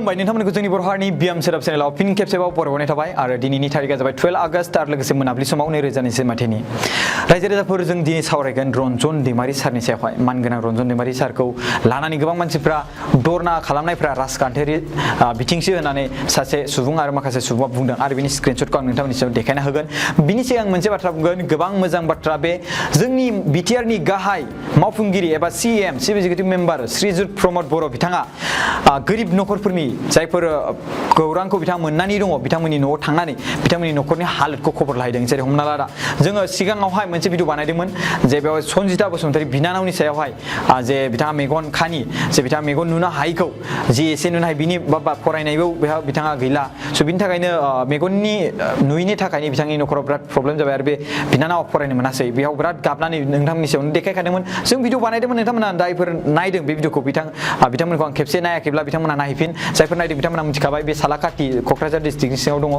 खुलुमबाय नोंथांमोनखौ जोंनि बर' हारिनि बिएम सोदाब चेनेलाव फिन खेबसेबाव बरायनाय थाबाय आरो दिनैनि थारिखआ जाबाय 12 आगस्ट आरो लोगोसे मोनाबिलि समाव 2020 मायथाइनि रायजो राजाफोर जों दिनै सावरायगोन रन्जन दैमारि सारनि सायावहाय मानगोनां रन्जन दैमारि सारखौ लानानै गोबां मानसिफ्रा दरना खालामनायफ्रा राजखान्थियारि बिथिंसो होननानै सासे सुबुं आरो माखासे सुबुङा बुंदों आरो बिनि स्क्रिनशटखौ आं नोंथांमोननि सायाव देखायना होगोन बिनि सिगां मोनसे बाथ्रा बुंगोन गोबां मोजां बाथ्रा बे जोंनि बिटिआरनि गाहाय मावफुंगिरि एबा CM chief executive member श्रीजुत Pramod बर' बिथाङा गोरिब नखरफोरनि जायफोर खौरांखौ बिथां मोननानै दङ बिथांमोननि न'आव थांनानै बिथांमोननि न'खरनि हालोदखौ खबर लाहैदों जेरै हमना ला जोङो सिगाङावहाय मोनसे भिडिअ बानायदोंमोन जे बेयाव सन्जिता बसुमतारी बिनानावनि सायावहाय जे बिथाङा मेगन खानि जे बिथाङा मेगन नुनो हायैखौ जि एसे नुनो हायो बिनि बा फरायनायबो बेहा बिथाङा गैला स' बिनि थाखायनो मेगननि नुयैनि थाखायनो बिथांनि न'खराव बिराद प्रब्लेम जाबाय आरो बे बिनानावा फरायनो मोनासै बेयाव बिराद गाबनानै नोंथांमोननि सायावनो देखायखादोंमोन जों भिडिअ बानायदोंमोन नोंथांमोना जायफोर नायदों बे भिडिअखौ बिथांमोनखौ आं खेबसे नायाखैब्ला बिथांमोना नायफिन जायफोर नायदों बिथांमोना मिथिखाबाय बे सालाकाटि क'क्राझार डिस्ट्रिक्टनि सिङाव दङ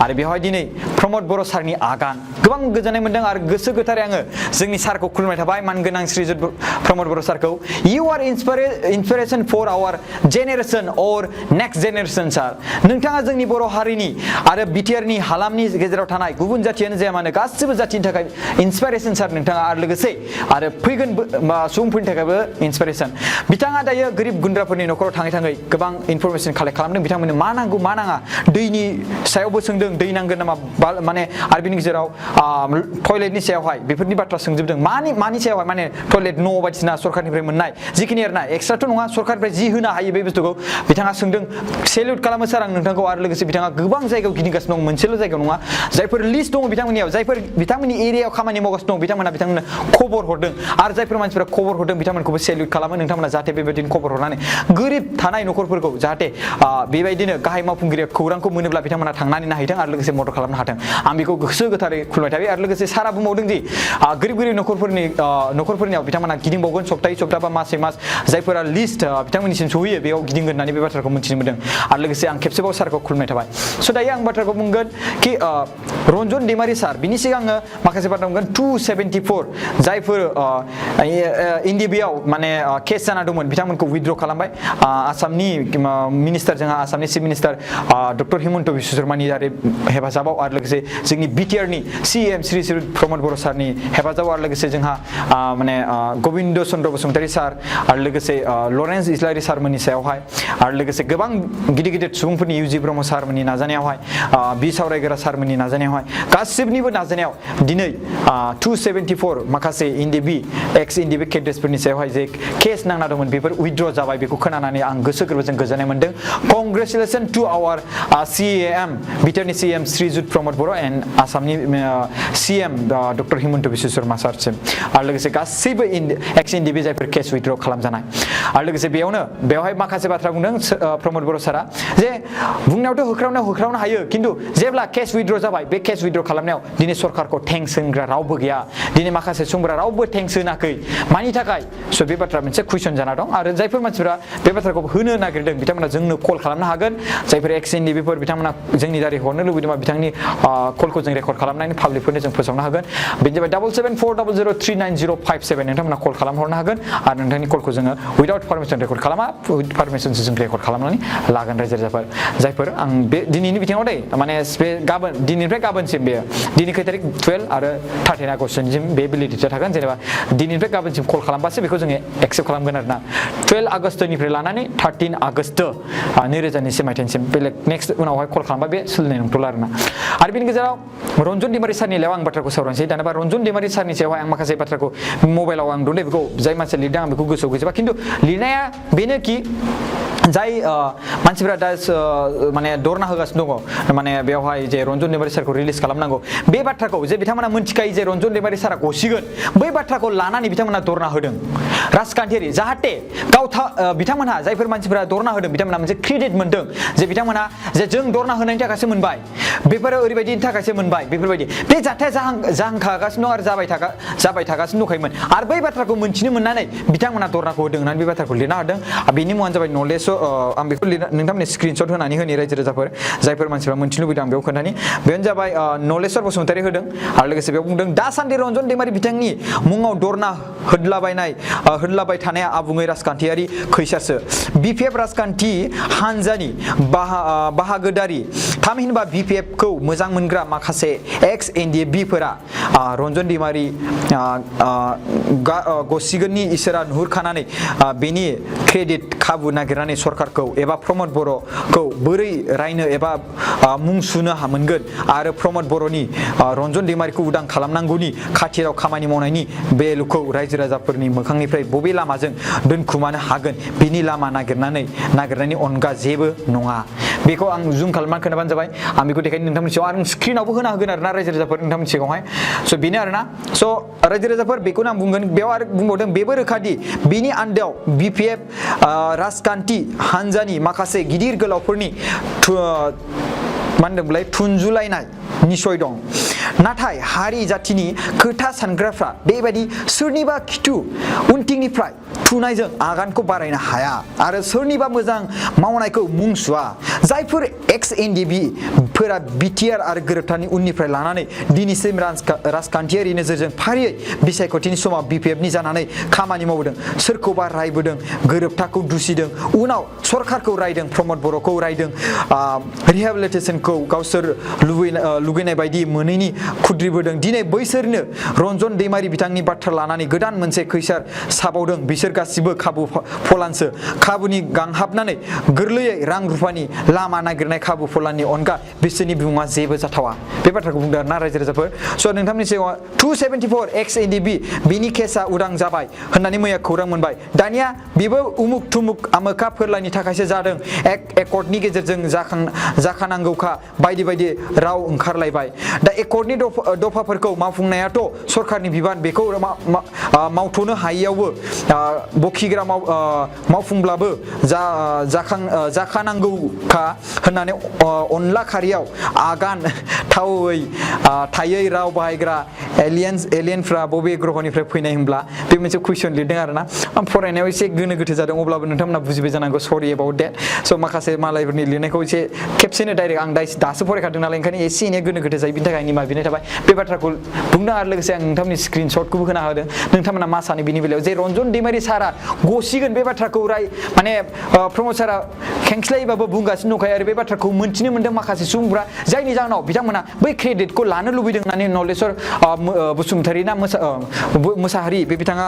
आरो बेवहाय दिनै प्रमद बर' सारनि आगान गोबां गोजोननाय मोन्दों आरो गोसो गोथारै आङो जोंनि सारखौ खुलुमनाय थाबाय मानगोनां श्रीजुत प्रमद बर' सारखौ you are inspiration for our generation or next generation सार नोंथाङा जोंनि बर' हारिनि आरो बिटिआरनि हालामनि गेजेराव थानाय गुबुन जाथियानो जाया मानो गासिबो जाथिनि थाखाय इन्सपिरेसन सार नोंथाङा आरो लोगोसे आरो फैगोन सुबुंफोरनि थाखायबो इन्सपिरेसन बिथाङा दायो गोरिब गुन्द्राफोरनि न'खराव थाङै थाङै गोबां इनफरमेसन कालेक्ट खालामदों बिथांमोननो मा नांगौ मा नाङा दैनि सायावबो सोंदों दै नांगोन नामा माने आरो बिनि गेजेराव टयलेटनि सायावहाय बेफोरनि बाथ्रा सोंजोबदों मानि सायावहाय माने टयलेट न' बायदिसिना सरकारनिफ्राय मोननाय जिखिनि आरोना एक्सट्राथ' नङा सरकारनिफ्राय जि होनो हायो बे बुस्थुखौ बिथाङा सोंदों सेल्युट खालामो सार आं नोंथांखौ आरो लोगोसे बिथाङा गोबां जायगायाव गिदिंगासिनो दं मोनसेल' जायगायाव नङा जायफोर लिस्ट दङ बिथांमोननियाव जायफोर बिथांमोननि एरियायाव खामानि मावगासिनो दं बिथांमोननो खबर हरदों आरो जायफोर मानसिफोरा खबर हरदों बिथांमोनखौबो सेल्युट खालामो नोंथांमोना जाहाथे बेबायदिनो खबर हरनानै गोरिब थानाय न'खरफोरखौ जाहाथे बेबायदिनो गाहाय मावफुंगिरिया खौरांखौ मोनोब्ला बिथांमोना थांनानै नायहैथों आरो लोगोसे मदद खालामनो हाथों आं बेखौ गोसो गोथारै खुलुमबाय थाबाय आरो लोगोसे सारा बुंबावदों दि गोरिब न'खरफोरनियाव बिथांमोना गिदिंबावगोन सप्तायै सप्ता बा मासै मास जायफोरा लिस्ट बिथांमोननिसिम सहैयो बेयाव गिदिंगोन होननानै बे बाथ्राखौ मिथिनो मोनदों आरो लोगोसे आं खेबसेबाव सारखौ खुलुमनाय थाबाय स' दायो आं बाथ्राखौ बुंगोन कि रन्जन दैमारि सार बिनि सिगां आङो माखासे बाथ्रा बुंगोन 274 जायफोर एनडिबिआव माने केस जाना दंमोन बिथांमोनखौ उइथड्र खालामबाय आसामनि मिनिस्टार जोंहा आसामनि chief minister doctor Himanta Biswa शर्मानि हेफाजाबाव आरो लोगोसे जोंनि बिटिआरनि सीएम श्रीजुत प्रमद बर' सारनि हेफाजाबाव आरो लोगोसे जोंहा माने गबिन्द चन्द्र बसुमतारी सार आरो लोगोसे लरेन्स इस्लारि सारमोननि सायावहाय आरो लोगोसे गोबां गिदिर गिदिर सुबुंफोरनि इउजि ब्रह्म सारमोननि नाजानायावहाय बि सावरायग्रा सारमोननि नाजानायावहाय गासिबनिबो नाजानायाव दिनै 274 माखासे एक्स एनडिबि केडेट्सफोरनि सायावहाय जे केस नांना दंमोन बेफोर उइथड्र जाबाय बेखौ खोनानानै आं गोसो गोरबोजों गोजोननाय मोन्दों कंग्रेचुलेसन टु आवार सीएम बिटिआरनि सीएम श्रीजुत प्रमद बर' एन्ड आसामनि सीएम डक्टर हिमन्त बिश्व शर्मा सारसिम आरो लोगोसे गासैबो एक्स एनडिबि जायफोर केस उइथड्र खालामजानाय आरो लोगोसे बेवहाय माखासे बाथ्रा बुंदों प्रमद बर' सारा जे बुंनायावथ' होख्रावनो हायो खिन्थु जेब्ला केस उइथड्र जाबाय बे केस उइथड्र खालामनायाव दिनै सरकारखौ थेंक्स होग्रा रावबो गैया दिनै माखासे सुबुंफोरा रावबो थेंक्स होनाखै मानि थाखाय स' बे बाथ्रा मोनसे कुइसन जाना दं आरो जायफोर मानसिफोरा बे बाथ्राखौ होनो नागिरदों बिथांमोना जोंनो कल खालामनो हागोन जायफोर एक्स एनडिबिफोर बिथांमोना जोंनि दारै हरनो लुबैदोंबा बिथांनि कलखौ जों रेकर्ड खालामनानै पाब्लिकफोरनो जों फोसावनो हागोन बेनो जाबाय 7740039057 नोंथांमोना कल खालामहरनो हागोन आरो नोंथांनि कलखौ जोङो उइदाउट पारमिसन रेकर्ड खालामा उइथ पारमिसनसो जों रेकर्ड खालामनानै लागोन रायजो राजाफोर जायफोर आं बे दिनैनि बिथिङाव माने बे दिनैनिफ्राय गाबोनसिम बेयो दिनै खै तारिख 12 आरो 13 आगस्टसिम बे भेलिडिटिया थागोन जेनेबा दिनैनिफ्राय गाबोनसिम कल खालामबासो बेखौ जोङो एक्सेप्ट खालामगोन आरोना 12 आगस्टनिफ्राय लानानै 13 आगस्ट 2020 मायथाइसिम बेलेग नेक्स्ट उनावहाय कल खालामबा बे सोलिनाय नंथ'ला आरोना आरो बेनि गेजेराव रन्जन दैमारि सारनि सायाव आं बाथ्राखौ सावरायनोसै दानोबा रन्जन दैमारि सारनि सायावहाय आं माखासे बाथ्राखौ मबाइलाव आं दंदे बेखौ जाय मानसिया लिरदों आं बेखौ गोसोआव गैजोबा खिन्थु लिरनाया बेनो कि जाय मानसिफोरा दा माने दरना होगासिनो दङ माने बेवहाय जे रन्जन दैमारि सारखौ रिलिज खालामनांगौ बे बाथ्राखौ जे बिथांमोना मिन्थिखायो जे रन्जन दैमारि सारा गसिगोन बै बाथ्राखौ लानानै बिथांमोना दरना होदों राजखान्थियारि जाहाथे बिथांमोनहा जायफोर मानसिफोरा दरना होदों बिथांमोना मोनसे क्रेडिट मोन्दों जे बिथांमोना जे जों दरना होनायनि थाखायसो मोनबाय बेफोरो ओरैबायदिनि थाखायसो मोनबाय बेफोरबायदि बे जाथाया जाहांखागासिनो दं आरो जाबाय थागासिनो दंखायोमोन आरो बै बाथ्राखौ मोन्थिनो मोननानै बिथांमोना दरनाखौ होदों होननानै बे बाथ्राखौ लिरना होदों बेनि मुङानो जाबाय नलेस्वर आं बेखौ नोंथांमोननि स्क्रिनशट होनानै होनि रायजो राजाफोर जायफोर मानसिफ्रा मोनथिनो लुबैदों आं बेयाव खोन्थानि बेनो जाबाय नलेस्वर बसुमतारी होदों आरो लोगोसे बेयाव बुंदों दासान्दि रन्जन दैमारि बिथांनि मुङाव दरना होदलाबाय थानाया आबुङै राजखान्थियारि खैसारसो बिपिएफ राजखान्थि हानजानि बाहागोदारि थामहिनबा बिपिएफखौ मोजां मोनग्रा माखासे एक्स एनडिएफबिफोरा रन्जन दैमारि गसिगोननि इसोरा नुहुरखानानै बेनि क्रेडिट खाबु नागिरनानै सरकारखौ एबा प्रमद बर'खौ बोरै रायनो एबा मुं सुनो मोनगोन आरो प्रमद बर'नि रन्जन दैमारिखौ उदां खालामनांगौनि खाथिराव खामानि मावनायनि बे लुखौ रायजो राजाफोरनि मोखांनिफ्राय बबे लामाजों दोनखुमानो हागोन बिनि लामा नागिरनायनि अनगा जेबो नङा बेखौ आं जुम खालामनानै खोन्थाबानो जाबाय आं बेखौ देखायनो नोंथांमोननि सिगाङाव आरो स्क्रिनावबो होना होगोन आरोना रायजो राजाफोर नोंथांमोननि सिगाङावहाय स' बेनो आरोना स' रायजो राजाफोर बेखौनो आं बुंगोन बेयाव आरो बुंबावदों बेबो रोखादि बिनि आन्दोआव बिपिएफ राजखान्थि हानजानि माखासे गिदिर गोलावफोरनि मा होनदोंमोनलाय थुनजुलायनाय निसय दं नाथाय हारि जाथिनि खोथा सानग्राफ्रा बेबायदि सोरनिबा खिथु उनथिंनिफ्राय थुनायजों आगानखौ बारायनो हाया आरो सोरनिबा मोजां मावनायखौ मुं सुवा जायफोर एक्स एनडिबि फोरा बिटिआर आरो गोरोबथानि उननिफ्राय लानानै दिनैसिम राजखान्थियारि नोजोरजों फारियै बिसायख'थिनि समाव बिपिएफनि जानानै खामानि मावदों सोरखौबा रायबोदों गोरोबथाखौ दुसिदों उनाव सरकारखौ रायदों प्रमद बर'खौ रायदों रिहेबिलिटेसनखौ गावसोर लुगैनाय बायदि मोनैनि खुद्रिबोदों दिनै बैसोरनो रन्जन दैमारि बिथांनि बाथ्रा लानानै गोदान मोनसे खैसार साबावदों बिसोर गासिबो खाबु फलानसो खाबुनि गांहाबनानै गोरलैयै रां रुफानि लामा नागिरनाय खाबु फलाननि अनगा बिसोरनि बिमुङा जेबो जाथावा बे बाथ्राखौ बुंदों आरोना रायजो राजाफोर स' नोंथांमोननि सिगाङाव 274 एक्स एनडिबि बिनि केसा उदां जाबाय होननानै मैया खौरां मोनबाय दानिया बेबो उमुक थुमुक आमोखा फोरलानि थाखायसो जादों एकर्डनि गेजेरजों जाखानांगौखा बायदि बायदि राव ओंखारलायबाय दा एकर्डनि दफाफोरखौ मावफुंनायाथ' सरकारनि बिबान बेखौ मावथ'नो हायैयावबो बखिग्रा मावफुंब्लाबो जाखानांगौखा होननानै अनला खारियाव आगान थायै राव बाहायग्रा एलियनफ्रा बबे ग्रहनिफ्राय फैनाय होनब्ला बे मोनसे कुइसन लिरदों आरोना आं फरायनायाव एसे गोनो गोथो जादों अब्लाबो नोंथांमोना बुजिबाय जानांगौ सरि एबाउट देट स' माखासे मालायफोरनि लिरनायखौ एसे खेबसेनो डाइरेक्ट आं दासो फरायखादों नालाय ओंखायनो एसे एनै गोनो गोथो जायो बिनि थाखाय निमाहा बिनाय थाबाय बे बाथ्राखौ बुंदों आरो लोगोसे आं नोंथांमोननि स्क्रिनशटखौबो होना होदों नोंथांमोना मा सानो बिनि बेलायाव जे रन्जन दैमारि सारा गसिगोन बे बाथ्राखौ माने प्रमद सारा खेंस्लायैबाबो बुंगासिनो दंखायो आरो बे बाथ्राखौ मोनथिनो मोनदों माखासे सुबुंफोरा जायनि जाहोनाव बिथांमोना बै क्रेडिटखौ लानो लुबैदों होननानै नलेस्वर बसुमतारी ना मोसाहारि बे बिथाङा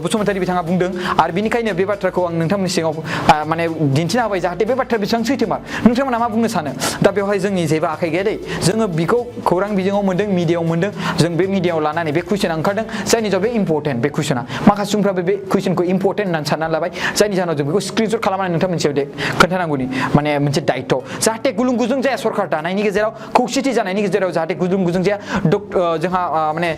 बसुमतारी बिथाङा बुंदों आरो बिनिखायनो बे बाथ्राखौ आं नोंथांमोननि सिगाङाव माने दिन्थिना होबाय जाहाथे बे बाथ्राया बेसेबां सैथोमार नोंथांमोना मा बुंनो सानो दा बेवहाय जोंनि जेबो आखाइ गैया दै जोङो बिखौ खौरां बिजोङाव मोनदों मिडियायाव मोनदों जों बे मिडियायाव लानानै बे कुइसना ओंखारदों जायनि जाहोनाव बे इम्परटेन्ट बे कुइसना माखासे सुबुंफ्राबो बे कुइसनखौ इम्परटेन्ट होननानै साननानै लाबाय जायनि जाहोनाव जों बेखौ स्क्रिनशट खालामनानै नोंथांमोननि सायाव खोन्थानांगौनि माने मोनसे दायित्व जाहाथे गुलुं गुजुं जाया सरकार दानायनि गेजेराव खौसेथि जानायनि गेजेराव जाहाथे गुलुं गुजुं जाया जोंहा माने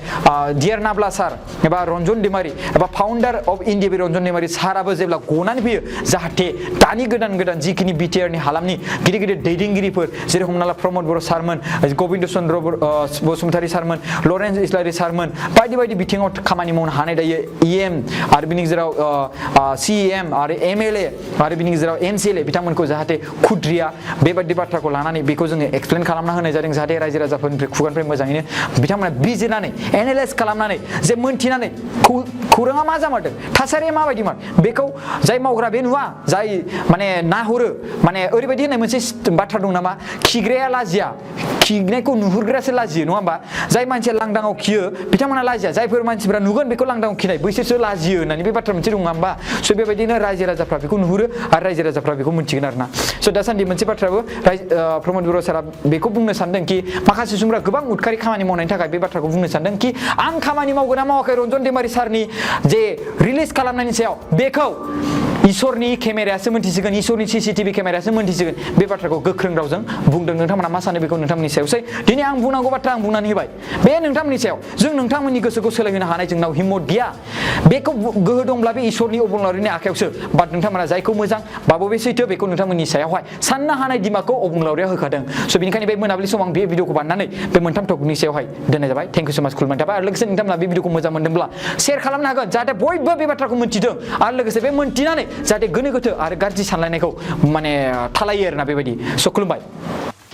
डियार नाब्ला सार एबा रन्जन दैमारि एबा फाउन्डार अफ इन्डिबि रन्जन दैमारि साराबो जेब्ला गनानै फैयो जाहाथे दानि गोदान जिखिनि बिटिआरनि हालामनि गिदिर गिदिर दैदेनगिरिफोर जेरै हमना ला प्रमद बर' सारमोन गबिन्द चन्द्र बसुमतारी सारमोन लरेन्स इस्लारि सारमोन बायदि बायदि बिथिङाव खामानि मावनो हानाय दायो इएम आरो बिनि गेजेराव सिएम आरो एमएलए आरो बिनि गेजेराव एमसिएलए बिथांमोनखौ जाहाथे खुद्रिया बेबायदि बाथ्राखौ लानानै बेखौ जोङो एक्सप्लेन खालामना होनाय जादों जाहाथे रायजो राजाफोरनिफ्राय खुगानिफ्राय मोजाङैनो बिथांमोना बिजिरनानै एनालाइज खालामनानै जे मोनथिनानै खौराङा मा जामारदों थासारिया माबायदिमोन बेखौ जाय मावग्रा बे नुवा जाय माने नाहरो माने ओरैबायदि होननाय मोनसे बाथ्रा दं नामा खिग्राया लाजिया खिनायखौ नुहुरग्रासो लाजियो नङा होमबा जाय मानसिया लांदाङाव खियो बिथांमोना लाजिया जायफोर मानसिफ्रा नुगोन बेखौ लांदाङाव खिनाय बैसोरसो लाजियो होननानै बे बाथ्रा मोनसे दङ होमबा स' बेबायदिनो रायजो राजाफ्रा बेखौ नुहुरो आरो रायजो राजाफ्रा बेखौ मोनथिगोन आरोना स' दासान्दि मोनसे बाथ्राबो प्रमद बर' सारा बेखौ बुंनो सानदों कि माखासे सुबुंफ्रा गोबां उदखारि खामानि मावनायनि थाखाय बे बाथ्राखौ बुंनो सानदों कि आं खामानि मावगोन ना मावाखै रन्जन दैमारि सारनि जे रिलिज खालामनायनि सायाव बेखौ इसोरनि केमेरायासो मोनथिसिगोन इसोरनि सीसीटीवी केमेरायासो मोनथिसिगोन बे बाथ्राखौ गोख्रों रावजों बुंदों नोंथांमोना मा सानो बेखौ नोंथांमोननि सायावसै दिनै आं बुंनांगौ बाथ्रा आं बुंनानै होबाय बे नोंथांमोननि सायाव जों नोंथांमोननि गोसोखौ सोलायहोनो हानाय जोंनाव हिम्मत गैया बेखौ गोहो दंब्ला बे इसोरनि अबंलावरिनि आखायावसो बाट नोंथांमोना जायखौ मोजां बा बबे सैथो बेखौ नोंथांमोननि सायावहाय साननो हानाय दिमागखौ अबंलावरिया होखादों स' बेनिखायनो बे मोनाबिलि समाव आं बे भिडिअखौ बानायनानै बे मोनथाम टपिकनि सायावहाय दोननाय जाबाय थेंक इउ सो माच खुलुमनाय थाबाय आरो लोगोसे नोंथांमोना बे भिडिअखौ मोजां मोनदोंब्ला शेयार खालामनो हागोन जाहाथे बयबो बे बाथ्राखौ मोनथिदों आरो लोगोसे बे मोनथिनानै जाहाथे गोनो गोथो आरो गाज्रि सानलायनायखौ माने थालायो आरोना बेबायदि स' खुलुमबाय